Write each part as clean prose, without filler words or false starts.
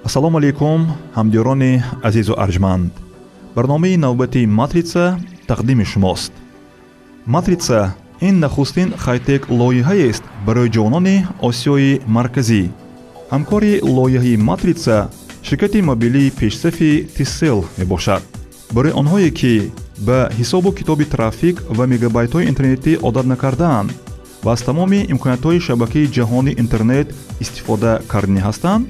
Ассалому алайкум, ҳамдиёрони азизу арҷманд. Барномаи навбати «Матрица» тақдими шумост. «Матрица» ин нахустин хайтек лоиҳаест барои ҷавонони Осиёи Марказӣ. Ҳамкори лоиҳаи «Матрица» ширкати мобилии пешсафи Тисел мебошад. Барои онҳое, ки ба ҳисобу китоби трафик ва мегабайтҳои интернетӣ одат накардаанд ва аз тамоми имкониятҳои шабакаи ҷаҳонии интернет истифода карданӣ ҳастанд,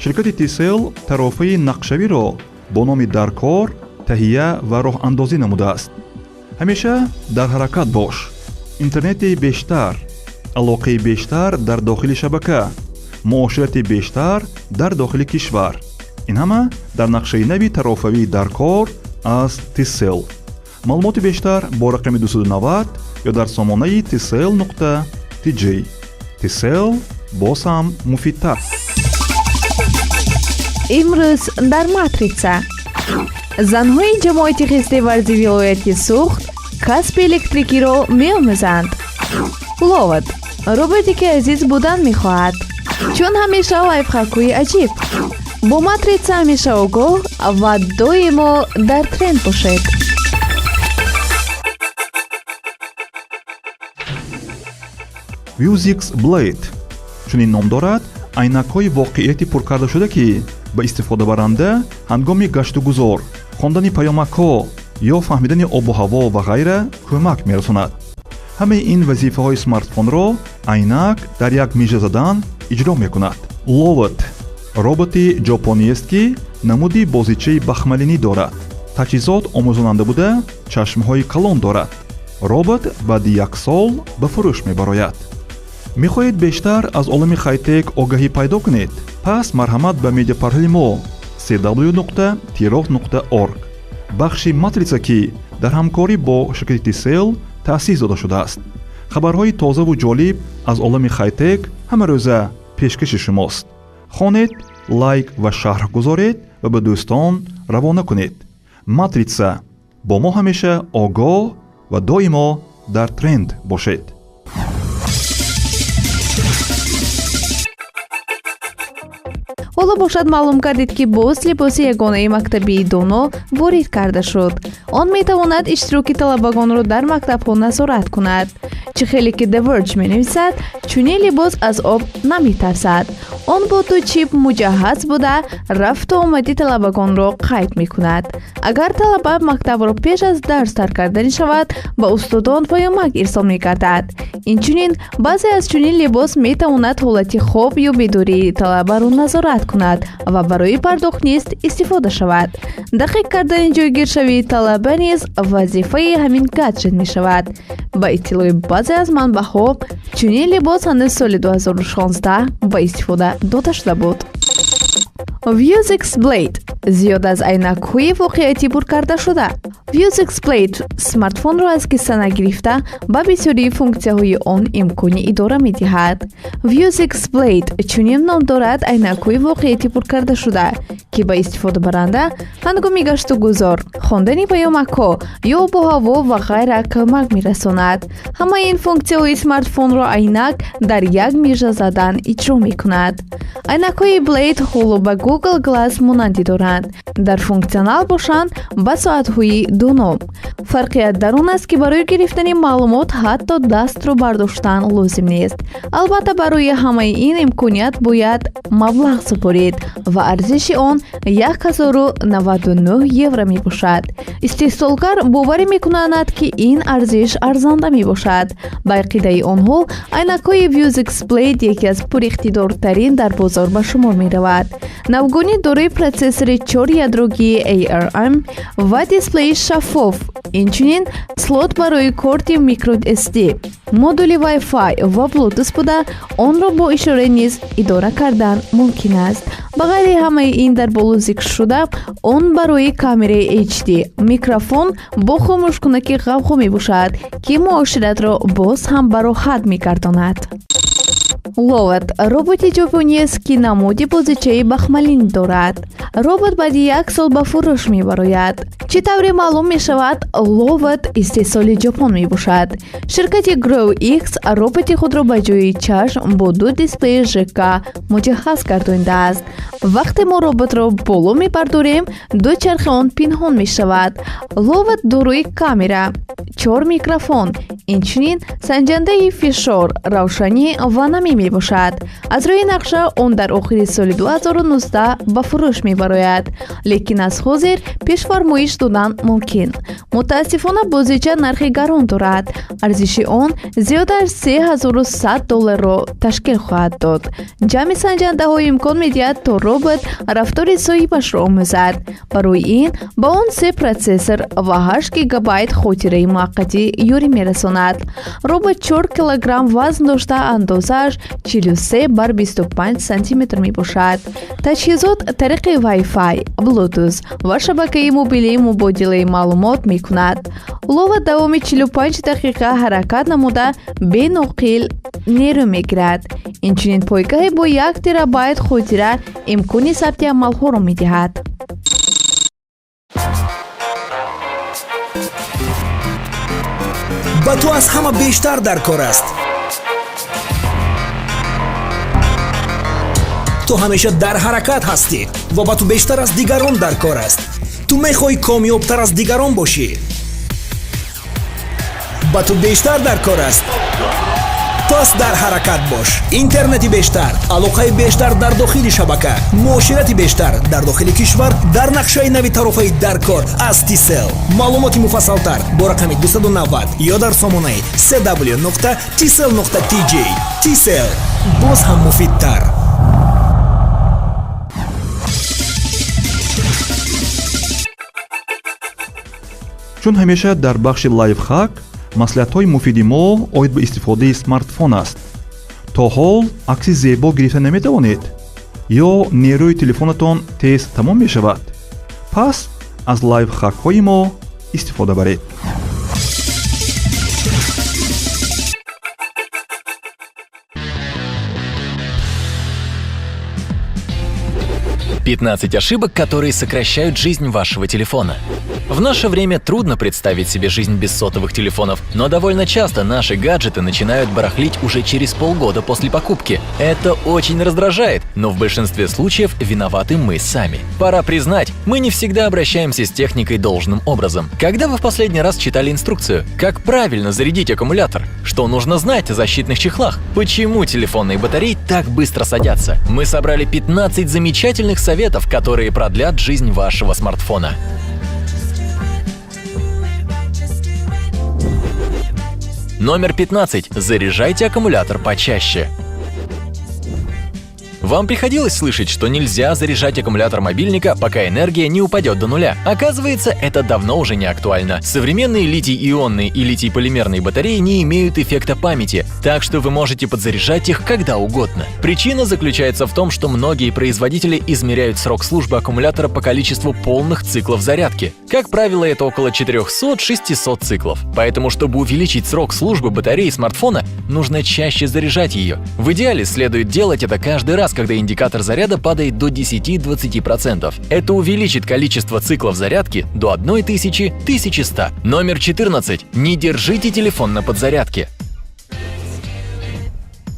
ширкати Тисел тарофаи нақшавиро бо номи «Даркор» таҳия ва роҳандозӣ намудааст. Ҳамеша дар ҳаракат бош. Интернети бештар, алоқаи бештар дар дохили шабака, муоширати бештар дар дохили кишвар, ин ҳама дар нақшаи нави тарофавии «Даркор» аз Тисел. Маълумоти бештар бо рақами 290 ё дар сомонаи tcell.tj. Тисел боз ҳам муфидтар. Имрӯз дар «Матрица»: занҳои ҷамоати Хистеварзи вилояти Суғд касби электрикиро меомӯзанд. Ловат — роботе, ки азиз будан мехоҳад, чун ҳамеша лайфхакҳои аҷиб. Бо «Матрица» ҳамеша огоҳ ва доимо дар тренд бошед. Vuzix Blade чунин ном дорад айнакҳои воқеияти пуркардашуда, ки ба истифодабаранда ҳангоми гаштугузор, хондани паёмакҳо ё фаҳмидани обу ҳаво ва ғайра кӯмак мерасонад. Ҳамаи ин вазифаҳои смартфонро айнак дар як мижа задан иҷро мекунад. Ловот роботи ҷопониест, ки намуди бозичаи бахмалинӣ дорад. Таҷҳизот омӯзонанда буда, чашмҳои калон дорад. Робот баъди як сол ба фурӯш мебарояд. Мехоҳед бештар аз олами хайтек огаҳӣ пайдо кунед? Пас марҳамат ба медиапортали мо cw.tiroh.org, бахши «Матрица», ки дар ҳамкорӣ бо ширкати Тисел таъсис дода шудааст. Хабарҳои тозаву ҷолиб аз олами хайтек ҳамарӯза пешкаши шумост. Хонед, лайк ва шарҳ гузоред ва ба дӯстон равона кунед. «Матрица» бо мо ҳамеша огоҳ ва доимо дар тренд бошед. Ҳоло бошад, маълум гардид, ки боз либоси ягонаи мактабии доно ворид карда шуд. Он метавонад иштироки талабагонро дар мактабҳо назорат кунад. Чӣ хеле ки The Verge менависад, чунин либос аз об наметарсад. Он бо ду чип муҷаҳҳаз буда, рафту омади талабагонро қайд мекунад. Агар талаба мактабро пеш аз дарс тарк карданӣ шавад, ба устодон паёмак ирсол мегардад. Инчунин баъзе аз чунин либос метавонад ҳолати хоб ё бедории талабаро назорат кунад ва барои пардохт низ истифода шавад. Дақиқ кардани ҷойгиршавии талаба низ вазифаи ҳамин гаджет мешавад. Ба иттилои баъзе аз манбаъҳо, чунин либос ҳанӯз соли 2016 ба истифода дода шуда буд. Vuzix Blade зиёд аз айнакҳои воқеиятӣ пур карда шуда. Vuzix Blade смартфонро аз киса нагирифта, ба бисёрии функсияҳои он имкони идора медиҳад. Vuzix Blade чунин ном дорад айнакҳои воқеиятӣ пур карда шуда, ки ба истифодабаранда ҳангоми гаштугузор, хондани паёмакҳо ё обуҳаво ва ғайра кӯмак мерасонад. Ҳамаи ин функсияҳои смартфонро айнак дар як мижа задан иҷро мекунад. Айнакҳои Blade ҳоло ба Google Glass монандӣ доранд, дар функсионал бошанд ба соатҳои доно. Фарқият дар он аст, ки барои гирифтани маълумот ҳатто дастро бардоштан лозим нест. Албатта, барои ҳамаи ин имконият бояд маблағ супорид ва арзиши он 1099 евро мебошад. Истеҳсолгар боварӣ мекунанд, ки ин арзиш арзанда мебошад. Ба ақидаи онҳо, айнакҳои Vuzix Blade яке аз пуриқтидортарин дар бозор ба шумор меравад. Навгонӣ дорои протсессори чор ядрогии ARM ва дисплеи шаффоф, инчунин слот барои корти microSD, модули Wi-Fi ва Bluetooth буда, онро бо ишора низ идора кардан мумкин аст. Ба ғайри ҳамаи ин, дар боло зикршуда он барои камераи HD, микрофон бо хомӯшкунаки ғавғо мебошад, ки муоширатро боз ҳам бароҳат мегардонад. Ловот роботи ҷопониест, ки намуди бозичаи бахмалин дорад. Робот баъди як сол ба фурӯш мебарояд. Чӣ тавре маълум мешавад, Ловот истеҳсоли Ҷопон мебошад. Ширкати Grow X роботи худро ба ҷои чашм бо ду дисплеи ЖК муҷаҳҳаз гардонидааст. Вақте мо роботро боло мебардорем, ду чархи он пинҳон мешавад. Ловот дорои камера, чор микрофон, инчунин санҷандаи фишор, равшанӣ ва намӣ мебошад. Аз рӯи нақша, он дар охири соли 2019 ба фурӯш мебарояд, лекин аз ҳозир пешфармоиш додан мумкин. Мутаассифона, бозича нархи гарон дорад. Арзиши он зиёда аз 3100 долларро ташкил хоҳад дод. Ҷамъи санҷандаҳо имкон медиҳад, то робот рафтори соҳибашро омӯзад. Барои ин ба он се протсессор ва 8 гигабайт хотираи муваққатӣ ёрӣ мерасонад. Робот 4 килограмм вазн дошта, андозааш 43 бар 25 сантиметр мебошад. Таҷҳизот тариқи Wi-Fi, Bluetooth ва шабакаи мобилӣ мубодилаи маълумот мекунад. Ловот давоми 45 дақиқа ҳаракат намуда, беноқил нерӯ мегирад. Инчунин пойгаҳе бо 1 терабайт хотира имкони сабти амалҳоро медиҳад. Ба ту аз ҳама бештар дар кор аст. Ту ҳамеша дар ҳаракат ҳастӣ ва ба ту бештар аз дигарон дар кор аст. Ту мехоҳӣ комёбтар аз дигарон бошӣ. Ба ту бештар дар кор аст. Пас дар ҳаракат бош. Интернети бештар, алоқаи бештар дар дохили шабака, муоширати бештар дар дохили кишвар дар нақшаи нави тарофаи дар кор аз Тисел. Маълумоти муфассалтар бо рақами 290 ё дар сомонаи cw.tcell.tj. Тисел боз ҳам муфидтар. Чун ҳамеша, дар бахши лайфхак маслиҳатҳои муфиди мо оид ба истифодаи смартфон аст. То ҳол акси зебо гирифта наметавонед ё нерӯи телефонатон тез тамом мешавад? Пас аз лайфхакҳои мо истифода баред. 15 ошибок, которые сокращают жизнь вашего телефона. В наше время трудно представить себе жизнь без сотовых телефонов, но довольно часто наши гаджеты начинают барахлить уже через полгода после покупки. Это очень раздражает, но в большинстве случаев виноваты мы сами. Пора признать, мы не всегда обращаемся с техникой должным образом. Когда вы в последний раз читали инструкцию? Как правильно зарядить аккумулятор? Что нужно знать о защитных чехлах? Почему телефонные батареи так быстро садятся? Мы собрали 15 замечательных советов, которые продлят жизнь вашего смартфона. Номер 15. Заряжайте аккумулятор почаще. Вам приходилось слышать, что нельзя заряжать аккумулятор мобильника, пока энергия не упадет до нуля? Оказывается, это давно уже не актуально. Современные литий-ионные и литий-полимерные батареи не имеют эффекта памяти, так что вы можете подзаряжать их когда угодно. Причина заключается в том, что многие производители измеряют срок службы аккумулятора по количеству полных циклов зарядки. Как правило, это около 400-600 циклов. Поэтому, чтобы увеличить срок службы батареи смартфона, нужно чаще заряжать ее. В идеале следует делать это каждый раз, когда индикатор заряда падает до 10-20%. Это увеличит количество циклов зарядки до 1000-1100. Номер 14. Не держите телефон на подзарядке.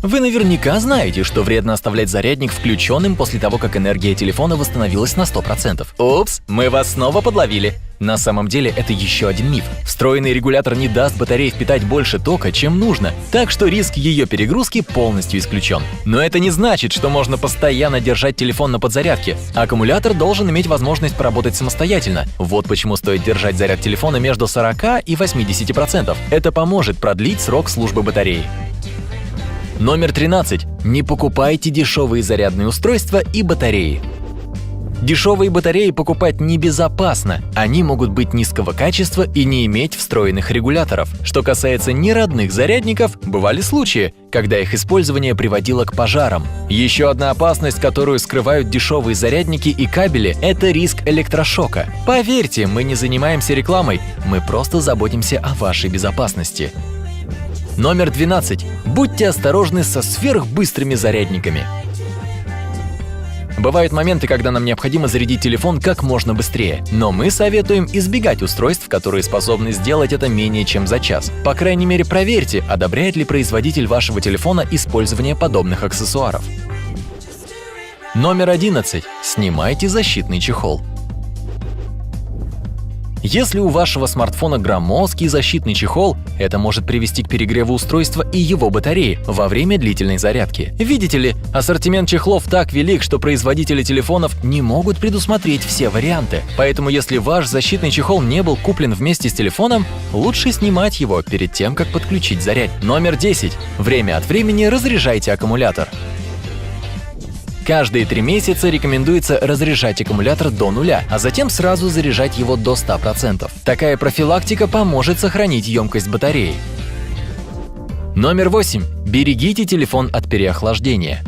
Вы наверняка знаете, что вредно оставлять зарядник включенным после того, как энергия телефона восстановилась на 100%. Упс, мы вас снова подловили. На самом деле это еще один миф. Встроенный регулятор не даст батарее впитать больше тока, чем нужно, так что риск ее перегрузки полностью исключен. Но это не значит, что можно постоянно держать телефон на подзарядке. Аккумулятор должен иметь возможность поработать самостоятельно. Вот почему стоит держать заряд телефона между 40 и 80%. Это поможет продлить срок службы батареи. Номер 13. Не покупайте дешевые зарядные устройства и батареи. Дешевые батареи покупать небезопасно. Они могут быть низкого качества и не иметь встроенных регуляторов. Что касается неродных зарядников, бывали случаи, когда их использование приводило к пожарам. Еще одна опасность, которую скрывают дешевые зарядники и кабели, это риск электрошока. Поверьте, мы не занимаемся рекламой, мы просто заботимся о вашей безопасности. Номер 12. Будьте осторожны со сверхбыстрыми зарядниками. Бывают моменты, когда нам необходимо зарядить телефон как можно быстрее, но мы советуем избегать устройств, которые способны сделать это менее чем за час. По крайней мере, проверьте, одобряет ли производитель вашего телефона использование подобных аксессуаров. Номер 11. Снимайте защитный чехол. Если у вашего смартфона громоздкий защитный чехол, это может привести к перегреву устройства и его батареи во время длительной зарядки. Видите ли, ассортимент чехлов так велик, что производители телефонов не могут предусмотреть все варианты. Поэтому если ваш защитный чехол не был куплен вместе с телефоном, лучше снимать его перед тем, как подключить заряд. Номер 10. Время от времени разряжайте аккумулятор. Каждые 3 месяца рекомендуется разряжать аккумулятор до нуля, а затем сразу заряжать его до 100%. Такая профилактика поможет сохранить емкость батареи. Номер 8. Берегите телефон от переохлаждения.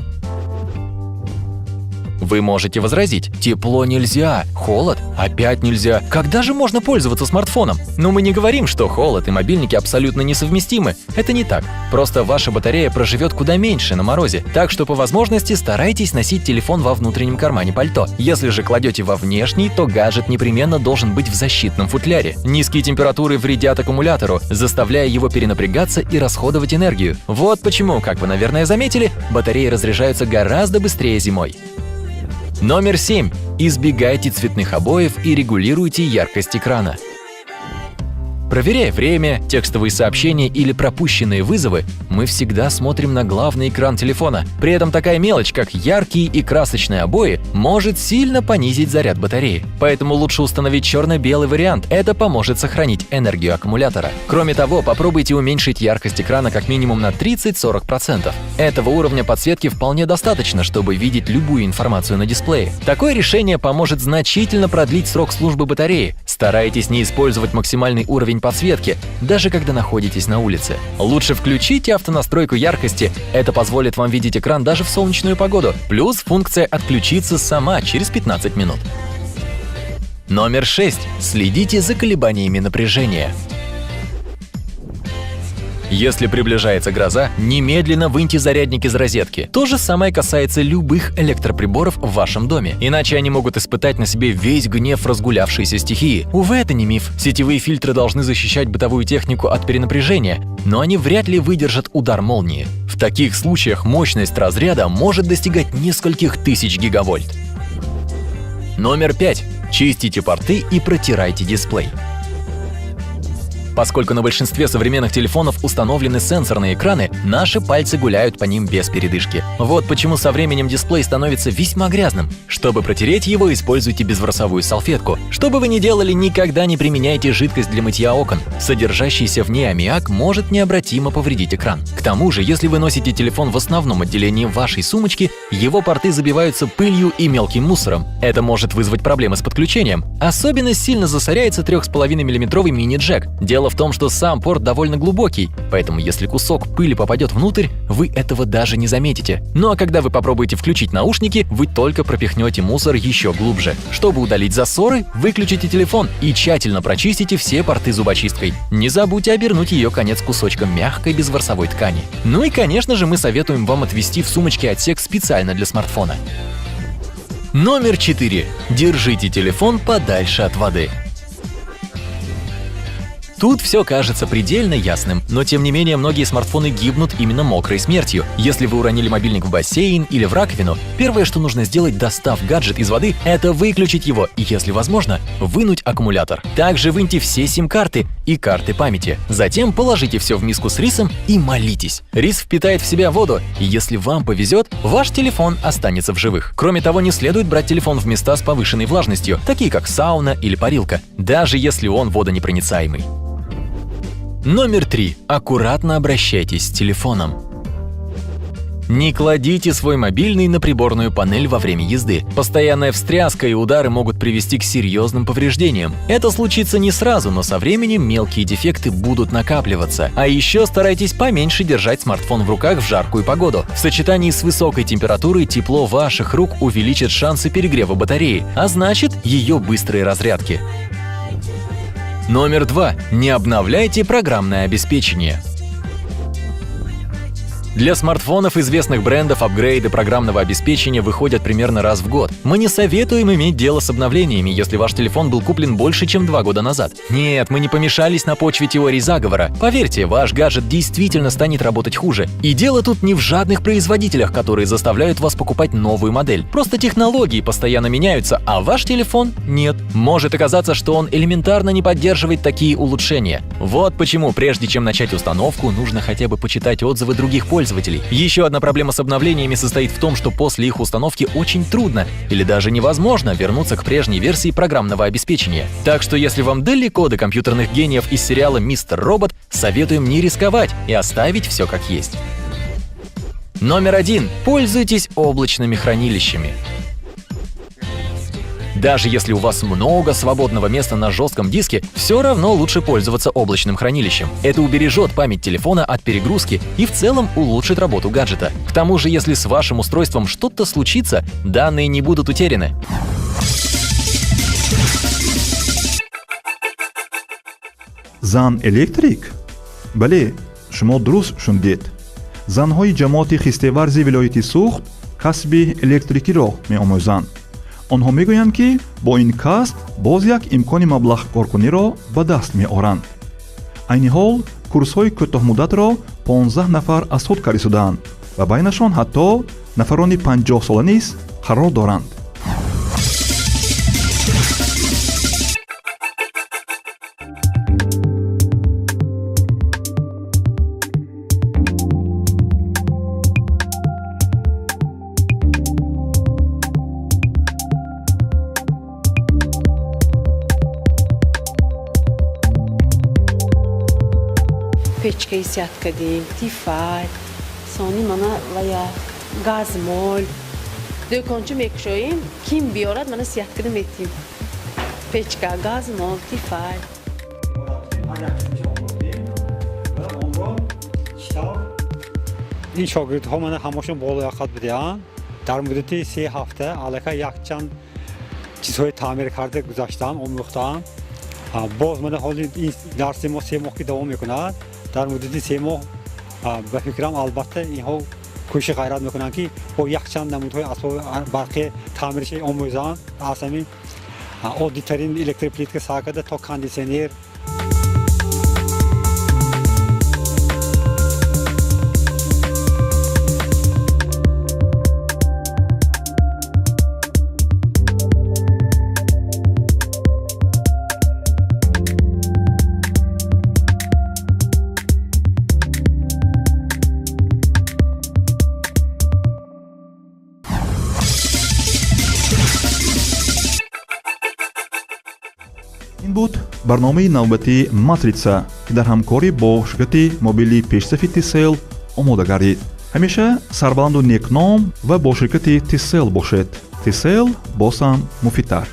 Вы можете возразить: тепло нельзя, холод опять нельзя. Когда же можно пользоваться смартфоном? Но мы не говорим, что холод и мобильники абсолютно несовместимы. Это не так. Просто ваша батарея проживет куда меньше на морозе. Так что по возможности старайтесь носить телефон во внутреннем кармане пальто. Если же кладете во внешний, то гаджет непременно должен быть в защитном футляре. Низкие температуры вредят аккумулятору, заставляя его перенапрягаться и расходовать энергию. Вот почему, как вы, наверное, заметили, батареи разряжаются гораздо быстрее зимой. Номер 7. Избегайте цветных обоев и регулируйте яркость экрана. Проверяя время, текстовые сообщения или пропущенные вызовы, мы всегда смотрим на главный экран телефона. При этом такая мелочь, как яркие и красочные обои, может сильно понизить заряд батареи. Поэтому лучше установить черно-белый вариант, это поможет сохранить энергию аккумулятора. Кроме того, попробуйте уменьшить яркость экрана как минимум на 30-40%. Этого уровня подсветки вполне достаточно, чтобы видеть любую информацию на дисплее. Такое решение поможет значительно продлить срок службы батареи. Старайтесь не использовать максимальный уровень подсветки, даже когда находитесь на улице. Лучше включите автонастройку яркости, это позволит вам видеть экран даже в солнечную погоду. Плюс функция «Отключиться сама» через 15 минут. Номер 6. Следите за колебаниями напряжения. Если приближается гроза, немедленно выньте зарядник из розетки. То же самое касается любых электроприборов в вашем доме. Иначе они могут испытать на себе весь гнев разгулявшейся стихии. Увы, это не миф. Сетевые фильтры должны защищать бытовую технику от перенапряжения, но они вряд ли выдержат удар молнии. В таких случаях мощность разряда может достигать нескольких тысяч гигавольт. Номер 5. Чистите порты и протирайте дисплей. Поскольку на большинстве современных телефонов установлены сенсорные экраны, наши пальцы гуляют по ним без передышки. Вот почему со временем дисплей становится весьма грязным. Чтобы протереть его, используйте безворсовую салфетку. Что бы вы ни делали, никогда не применяйте жидкость для мытья окон. Содержащийся в ней аммиак может необратимо повредить экран. К тому же, если вы носите телефон в основном отделении вашей сумочки, его порты забиваются пылью и мелким мусором. Это может вызвать проблемы с подключением. Особенно сильно засоряется 3,5-миллиметровый мини-джек. Дело в том, что сам порт довольно глубокий, поэтому если кусок пыли попадет внутрь, вы этого даже не заметите. Ну а когда вы попробуете включить наушники, вы только пропихнете мусор еще глубже. Чтобы удалить засоры, выключите телефон и тщательно прочистите все порты зубочисткой. Не забудьте обернуть ее конец кусочком мягкой безворсовой ткани. Ну и, конечно же, мы советуем вам отвести в сумочке отсек специально для смартфона. Номер 4. Держите телефон подальше от воды. Тут все кажется предельно ясным, но тем не менее многие смартфоны гибнут именно мокрой смертью. Если вы уронили мобильник в бассейн или в раковину, первое, что нужно сделать, достав гаджет из воды, это выключить его и, если возможно, вынуть аккумулятор. Также выньте все сим-карты и карты памяти. Затем положите все в миску с рисом и молитесь. Рис впитает в себя воду, и если вам повезет, ваш телефон останется в живых. Кроме того, не следует брать телефон в места с повышенной влажностью, такие как сауна или парилка, даже если он водонепроницаемый. Номер 3. Аккуратно обращайтесь с телефоном. Не кладите свой мобильный на приборную панель во время езды. Постоянная встряска и удары могут привести к серьезным повреждениям. Это случится не сразу, но со временем мелкие дефекты будут накапливаться. А еще старайтесь поменьше держать смартфон в руках в жаркую погоду. В сочетании с высокой температурой тепло ваших рук увеличит шансы перегрева батареи, а значит, ее быстрой разрядки. Номер 2. Не обновляйте программное обеспечение. Для смартфонов известных брендов апгрейды программного обеспечения выходят примерно раз в год. Мы не советуем иметь дело с обновлениями, если ваш телефон был куплен больше, чем 2 года назад. Нет, мы не помешались на почве теории заговора. Поверьте, ваш гаджет действительно станет работать хуже. И дело тут не в жадных производителях, которые заставляют вас покупать новую модель. Просто технологии постоянно меняются, а ваш телефон нет. Может оказаться, что он элементарно не поддерживает такие улучшения. Вот почему, прежде чем начать установку, нужно хотя бы почитать отзывы других пользователей. Еще одна проблема с обновлениями состоит в том, что после их установки очень трудно или даже невозможно вернуться к прежней версии программного обеспечения. Так что если вам далеко до компьютерных гениев из сериала «Мистер Робот», советуем не рисковать и оставить все как есть. Номер 1. Пользуйтесь облачными хранилищами. Даже если у вас много свободного места на жестком диске, все равно лучше пользоваться облачным хранилищем. Это убережет память телефона от перегрузки и в целом улучшит работу гаджета. К тому же, если с вашим устройством что-то случится, данные не будут утеряны. Зан электрик? Бале, шумо дуруст шунидед. Занҳои ҷамоати хистеварзи вилояти Суғд касби электрикиро меомӯзанд. Онҳо мегӯянд, ки бо ин касб боз як имкони маблағкоркуниро ба даст меоранд. Айни ҳол курсҳои кӯтоҳмуддатро 15 нафар аз худ карисудаанд ва байнашон ҳатто нафарони 50сола низ қарор доранд. Печкаи сият кардем, Тефал, сони мана вая газмол. Дӯконча мекушоем, ким биёрад, мана сият карда метим. Печка, газмол, Тефал. Ин шогирдҳо мана ҳамашон болояқат буданд. Дар муддати 3 ҳафта аллакай якчанд чизҳои таъмир карда гузаштам, омӯхтам. Боз мана ҳоли ин дарси мо 3 моҳ ки давом мекунад. Дар муддати 3 моҳ ба фикрам албатта инҳо кӯшиш ғайрат мекунанд, ки бо якчанд намудҳои асбоби барқӣ таъмирши омӯзанд. Аз ҳамин оддитарин электроплитка сар карда то кондитсионер. Ин буд барномаи навбатии Матрица, ки дар ҳамкорӣ бо ширкати мобилии пешсафи Tcell омода гардид. Ҳамеша сарбаланду некном ва бо ширкати Tcell бошед. Tcell боз ҳам муфидтар.